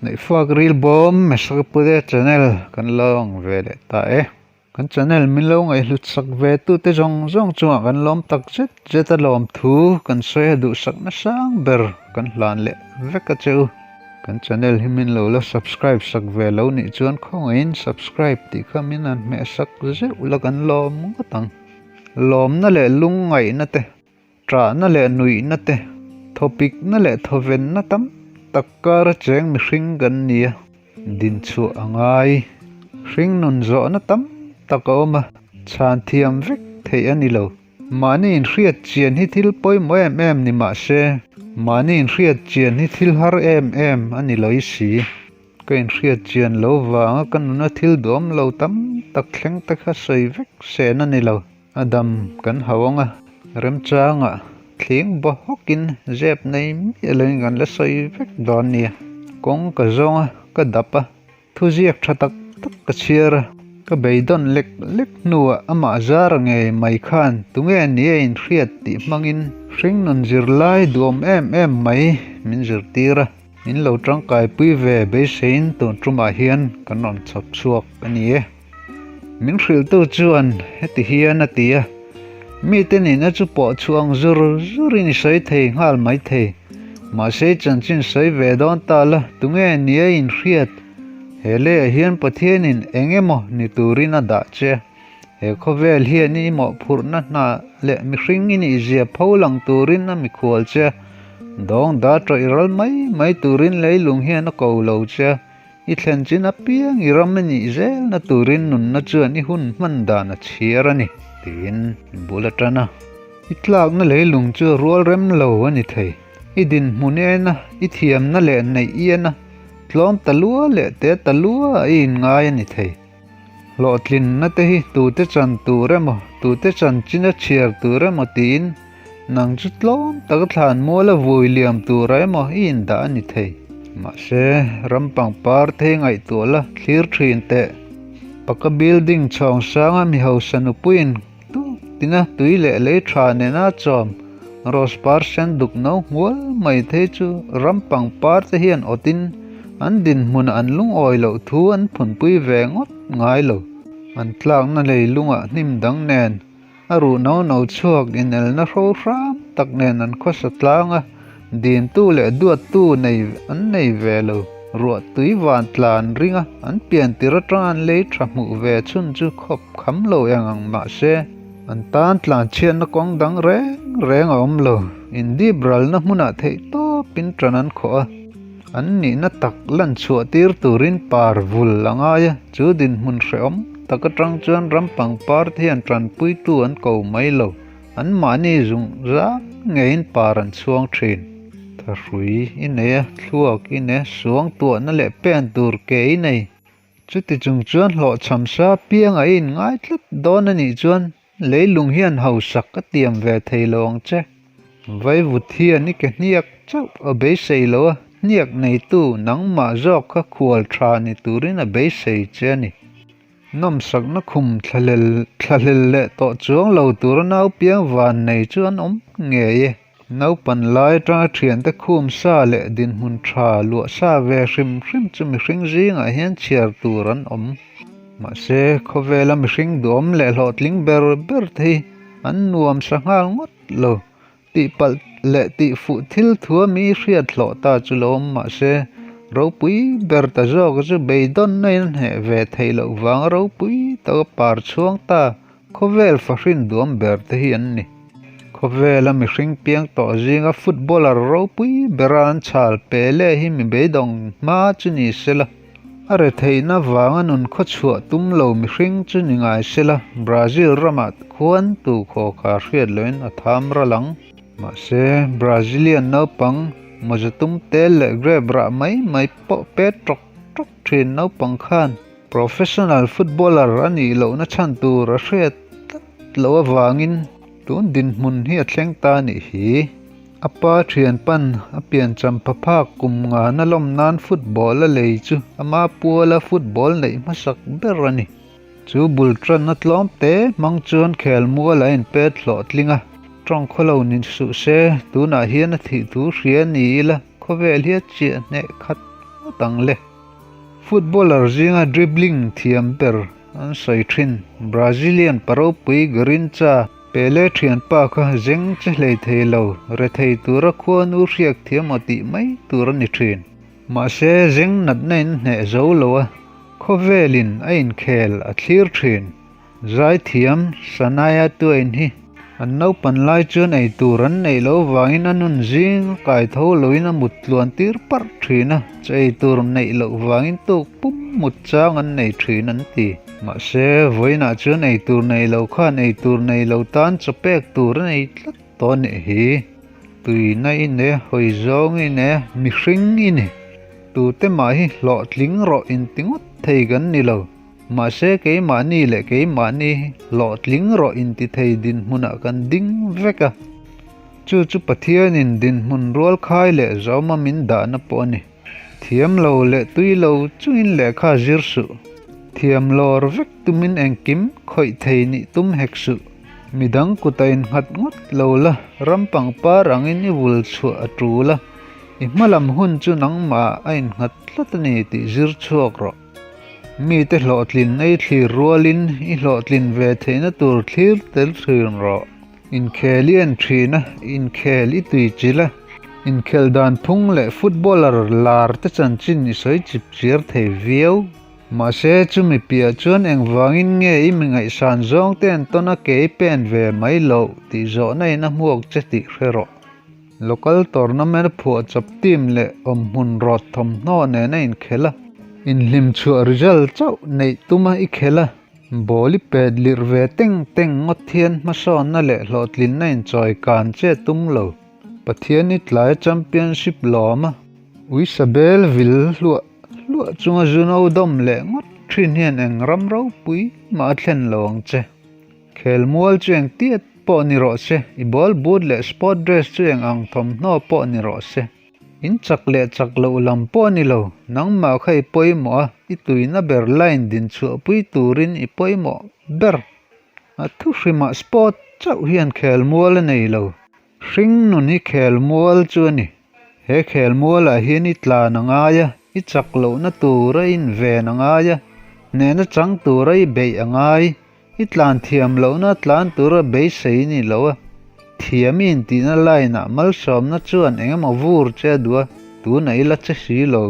Neihfak ril bawm Mesakapute channel kan lo ang ve leh ta e. Kan channel min lo ngaihhlut sak ve tute zawng zawng chungah kan lawm tak zet zet a lawm thu kan sawi a duhsak nasang ber kan hlan leh vek a che u. Kan channel hi min lo la subscribe sak ve lo nih chuan khawngaihin subscribe tih kha min han hmeh sak zeuh la kan lawm ngawt ang. Lawmna leh lungngaihna te, ṭahna leh nuihna te, thawpikna leh thawvenna tam tak kara cheng mihring kan ni a, dinchhuah a ngai. Hring nun zawhna tam tak a awm a, chhan thiam vek theih a ni lo. Mahni inhriat chian hi thil pawimawh em em ni mah se, mahni inhriat chian hi thil har em em a ni loi si. Ka inhriat chian lo vanga ka nuna thil duam lo tam tak thleng te kha sawi vek sen a ni lo. A dam kan hau ang a, remchangah thling baw hawkin zep nei miah loin kan la sawi vek dawn nia. Kawng ka zawng a, ka dap a. Thuziak tha tak tak ka chhiar a, ka beidawn lek lek hnuah amah zar ngei mai khan tunge ni a inhriat tih hmangin hringnun zirlai duhawm em em mai min zirtir a, min lo tangkaipui ve beiseiin tun tumah hian kan rawn chhawp chhuak a ni e. Min hrilhtu chuan heti hian a ti a, Mite nihna chu pawh chhuang zur zurin i sawi thei nghal maithei. Mahse i chanchin sawi ve dawn ta la, tunge nia i inhriat? He leiah hian Pathianin eng emaw ni turin a dah che. He khawvel hian i mawhphurhna hna leh mihring i nihzia pho lang turin a mikhual che. Dawng da tawih ral mai mai turin leilung hian a ko lo che. I thlen chin apiang i ram a nih zelna turin nunna chuan i hun hman dan a chhiar a ni, tiin i bul a tan a. I tlakna leilung chu a rual rem lo a ni thei. I dinhmun ena, i thiamna leh neih iena, tlawm ta lua leh te ta lua a i inngai a ni thei. Hlawhtlinna te hi tute chan tur emaw, tute chanchin a chhiar tur emaw tiin nang chu tlawm taka thlan mual a vui liam tura emaw i indah a ni thei. Mahse, ram pangpar thei ngaihtuah la thlir thin teh. Paka building chhawng sanga mi hausa nupuiin tuk tina tui leh lei tha nena chawm rose par sen duk no hmual mai thei chu ram pangpar te hian awtin an dinhmunah an lungawi loh thu an phunpui ve ngawt ngai lo. An tlakna leilungah hnim dang nen a ruh no no chhuak inelna hro hram tak nen an khawsa tlang a, dintu leh duattu nei an nei ve lo. Ruah tui van tlan ring a, an pian tir atang an lei tha hmuh ve chhun chu khawp kham lo eng ang mah se, an tan tlan chhiatna kawng dang reng reng a awm lo. Indip ralna hmunah theih tawpin tan an khawh a, an nihna tak lan chhuah tir turin par vul a ngai a, chu dinhmun hrehawm tak atang chuan ram pangpar te hian tanpuitu an ko mai lo. Anmahni zung zang ngeiin par an chhuang thin. Thahrui i nei a, thluak i nei a, suang tuahna leh pen tur ke i nei. Chuti chung chuan hlawhchham sa piangah i inngai tlat dawn a nih chuan leilung hian hausak a tiam ve thei lo ang che. Vaivut hian i ke hniak chauh a beisei lo a, hniak neitu nangmah zawk kha khual tha ni turin a beisei che a ni. Nawmsakna khum thlahlel thlahlel leh tawh chuang lo tura nau piang van nei chu an awm ngei e. Naupan lai atanga thiante khum sa leh dinhmun tha luah sa ve hrim hrim chu mihring zingah hian chhiar tur an awm. Mahse, khawvela mihring duhawm leh hlawhtling ber ber te hi an nuam sa nghal ngawt lo. Tihpalh leh tihfuh thil thua mi hriat hlawh ta chu lo awm mah se, ropui ber ta zawk chu beidawnna in a hneh ve theih loh vanga ropui taka par chhuang ta khawvel fahrin duam ber te hi an ni. Khawvela mihring piang tawh zinga footballer ropui bera an chhal pe leh hi mi beidawng hma chu ni sela, A retheihna vanga nun khawchhuah tum lo mihring chu ni ngai sela, Brazil ramah khuan tu khawkha hriat loin a tham ral ang. Mahse, Brazilian naupang mawza tum tel leh grape rah mai mai pawh pet ṭawk ṭawk ṭhin naupang khan professional footballer a nih lohna chhan tur a hriat tlat loh avangin tun dinhmun hi a thleng ta a nih hi. A pa thian pan a piancham pha phak kum ngana lawm nan football a lei chu ama puala football neih hmasak ber a ni. Chu bul tanna tlawm te hmang chuan khelmual a inpet hlawhtling a. Tawng khawlo ni suh se, tunah hian a thih thu hria ni ila khawvel hi a chiah hneh khat ngawt ang le. Footballer zinga dribbling thiam ber an sawi thin. Brazilian pa ropui Garrincha Pele thianpa kha zeng che hlei thei lo, rethei tura khuanu hriak thiam aw tih mai tur a ni thin. Mahse zeng natna in hneh zo lo a, khawvelin a inkhel a thlir thin. Zaithiam Shania Twain hi an naupan lai chuan ei tur an neih loh vangin a nun zing a kai tho loin a mut tluan tir parh thin a, chaw ei tur neih loh vangin tuk pum mut chang an nei thin an ti. Mahse, vawiinah chuan ei tur nei lo khan ei tur nei lo tan chaw pek tur a nei tlat tawh a nih hi. Tuina i ne, hawi zawng i ne, mihring i ni. Tute mah hi hlawhtling rawh inti ngawt thei kan ni lo. Mahse keimahni leh keimahni hi hlawhtling rawh intithei dinhmunah kan ding vek a. Chu chu Pathianin dinhmun rualkhai leh zawma min dahna pawh a ni. Thiam lo leh tui lo chungin lehkha zir suh. Thiam lawr vek tumin engkim khawih thei nih tum hek suh. Midang kuta innghat ngawt lo la, ram pangpar angin i vul chhuah a tul a, i hmalam hun chu nangmah a innghat tlat a ni tih zir chhuak rawh. Mite hlawhtlin ei thlir rualin i hlawhtlin ve theihna tur thlir tel thin rawh. Inkhel i en thin a, inkhel i tui chilh a, inkhel dan phung leh footballer lar te chanchin i sawi chip chiar thei viau. Mahse, chumi piah chuan engvangin nge i mi ngaihsan zawng te an tawn a ke i pen ve mai loh tih zawhna in a hmuak che tih hre rawh. Local tournament a phuah chawp team leh awmhmun rawt thawmhnaw nen a inkhel a, inhlim chhuah result chauh neih tuma i khel a, ball i pet lirh ve teng teng ngawt hian hmasawnna leh hlawhtlinna inchawi kan che tum lo. Pathian i tlai championship lawm a, Uisabel vil hluah hluah chunga zuno dawm leh ngawt thin hian eng ram ropui mah a thlen lo ang che. Khelmual chu eng tiat pawh ni rawh se, i ball boot leh sport dress chu eng ang thawmhnaw pawh ni rawh se. In chak leh chak loh lam pawh a ni lo, nangmah kha i pawimawh a, i tuina ber line din chhuahpui turin i pawimawh ber. A thuhrimah sport chauh hian khelmual a nei lo. Hring nun hi khelmual chu a ni. He khelmualah hian i tlan a ngai a, i chak lohna tura i inven a ngai a, hnehna chang tura i beih a ngai, i tlan thiam lohna tlan tura beisei ni lo a, thiam i intihna line-ah malsawmna chuan eng emaw vur che a duh a, tunah i la che si lo.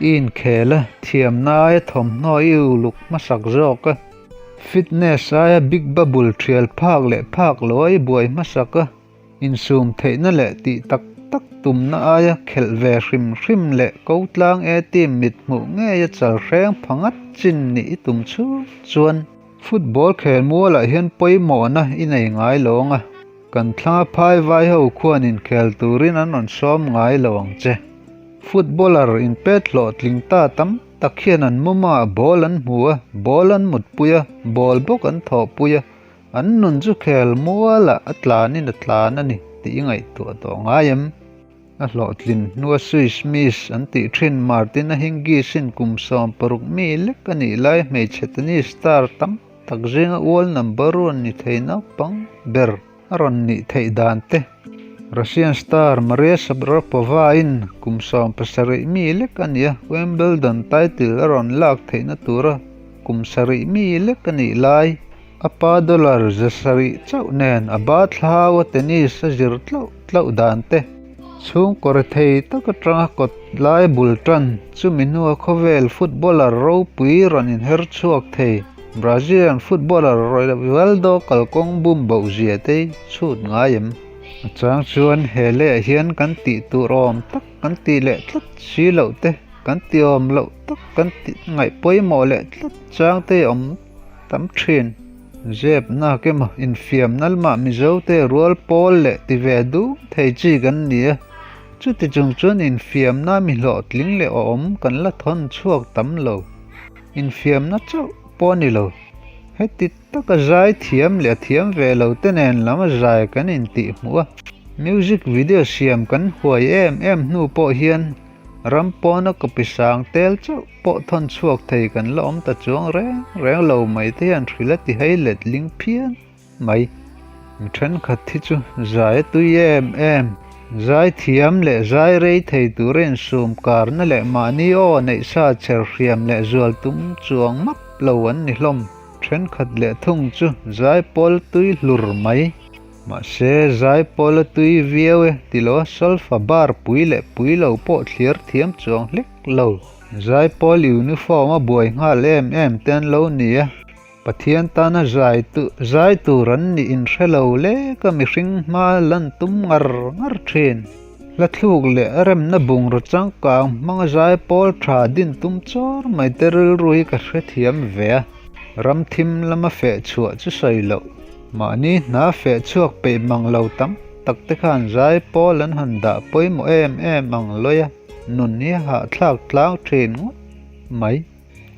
I inkhel a, thiamna aia thawmhnaw i uluk hmasak zawk a, fitness aia big bubble thial phak leh phak lo a i buai hmasak a, insum theihna leh tih tak tak tumna aia khelh ve hrim hrim leh ko tlang e team mit hmuh ngei a chal hreng pha ngat chin nih i tum chhung chuan football khel mualah hian pawimawhna i nei ngai lo ang a, kan thlanga phai vai ho khuan inkhel turin an rawn sawm ngai lo ang che. Footballer inpet hlawhtling ta tam tak hian an muma ball an hmu a, ball an mutpui a, ball bawk an thawhpui a, an nun chu khel mualah a tlanin a tlan a ni tih i ngaihtuah tawh ngai em? A hlawhtlin hnua Swiss Miss an tih thin Martina Hingis-in kum 16 mi lek a nih lai hmeichhe tennis star tam tak zinga world number one ni thei naupang ber a rawn nih theih dan te. Russian star Maria Sharapova-in kum 17 mi lek a nia Wimbledon title a rawn lak theihna tura kum sarih mi lek a nih lai a pa dollar 700 chauh nen a ba thlau a tennis a zir tlauh tlauh dan te. Chhungkaw rethei tak atanga kawt lai bul tan chumi hnua khawvel footballer ropui rawn inher chhuak thei Brazilian footballer Rivaldo kalkawng bum boh zia te hi chhut ngai em? A chang chuan he leh hian kan tih tur awm tak kan tih leh tlat si loh te, kan ti awm loh tak kan tih ngaih pawimawh leh tlat chang te hi awm tam thin. Zep nak emaw infiamna lamah Mizo te rual pawl leh ti ve duh thei chi kan ni a, chuti chung chuan infiamna mi hlawhtling leh awm kan la thawn chhuak tam lo. Infiamna chauh pawh a ni lo. Heti taka zai thiam leh a thiam ve lo te nen lam a zai kan intih hmuh a, music video siam kan huai em em hnu pawh hian ram pawna copy sang tel chauh pawh thawn chhuak thei kan la awm ta chuang reng reng lo mai te hian hril a ti hei let ling phian mai. Mi thenkhat hi chu zai a tui em em. Zai thiam leh zai rei thei tura insum karna leh mahni aw neih sa chher hriam leh zual tum chuang map lo an ni hlawm. Thenkhat leh thung chu zai pawl tui hlur mai. Mahse, zai pawl a tui viau e ti lo a solfa bar pui leh pui lo pawh thliar thiam chuang hlek lo. Zai pawl uniform a buai nghal em em te an lo ni a. Pathian tana zai tu zai tur an nih inhre lo lek a mihring hma lan tum ngar ngar thin. Hla thluk leh a remna bungraw changkang hmanga zai pawl tha din tum chawr mai te rilru hi ka hrethiam ve a, ram thim lama feh chhuah chu sawi loh. Mahni hna feh chhuak peih mang lo tam tak te khan zai pawl an han dah pawimawh em em ang lawi a, nun hi a hahthlak tlang thin ngawt mai.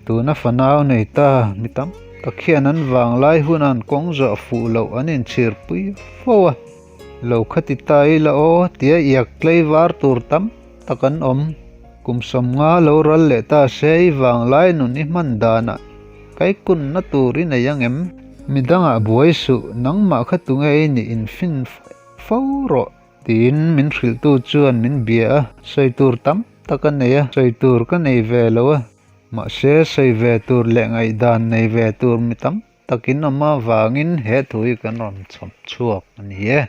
Tuna fanau nei ta mi tam tak hian an vanglai huna an kawng zawh fuh loh an inchhirpui fo a, lo kha ti ta ila aw tia iak tlei var tur tam tak an awm. Kum 50 lo ral leh ta se i vanglai nun i hman danah kaikunna tur i nei ang em? Midangah buai suh, nangmah kha tunge i nih infin fo rawh. Tiin min hrilhtu chuan min bia a, sawi tur tam tak a nei a, sawi tur ka nei ve lo a, mahse sawi ve tur leh ngaihdan nei ve tur mi tam takin awm avangin he thu hi kan rawn chhawp chhuak a ni e.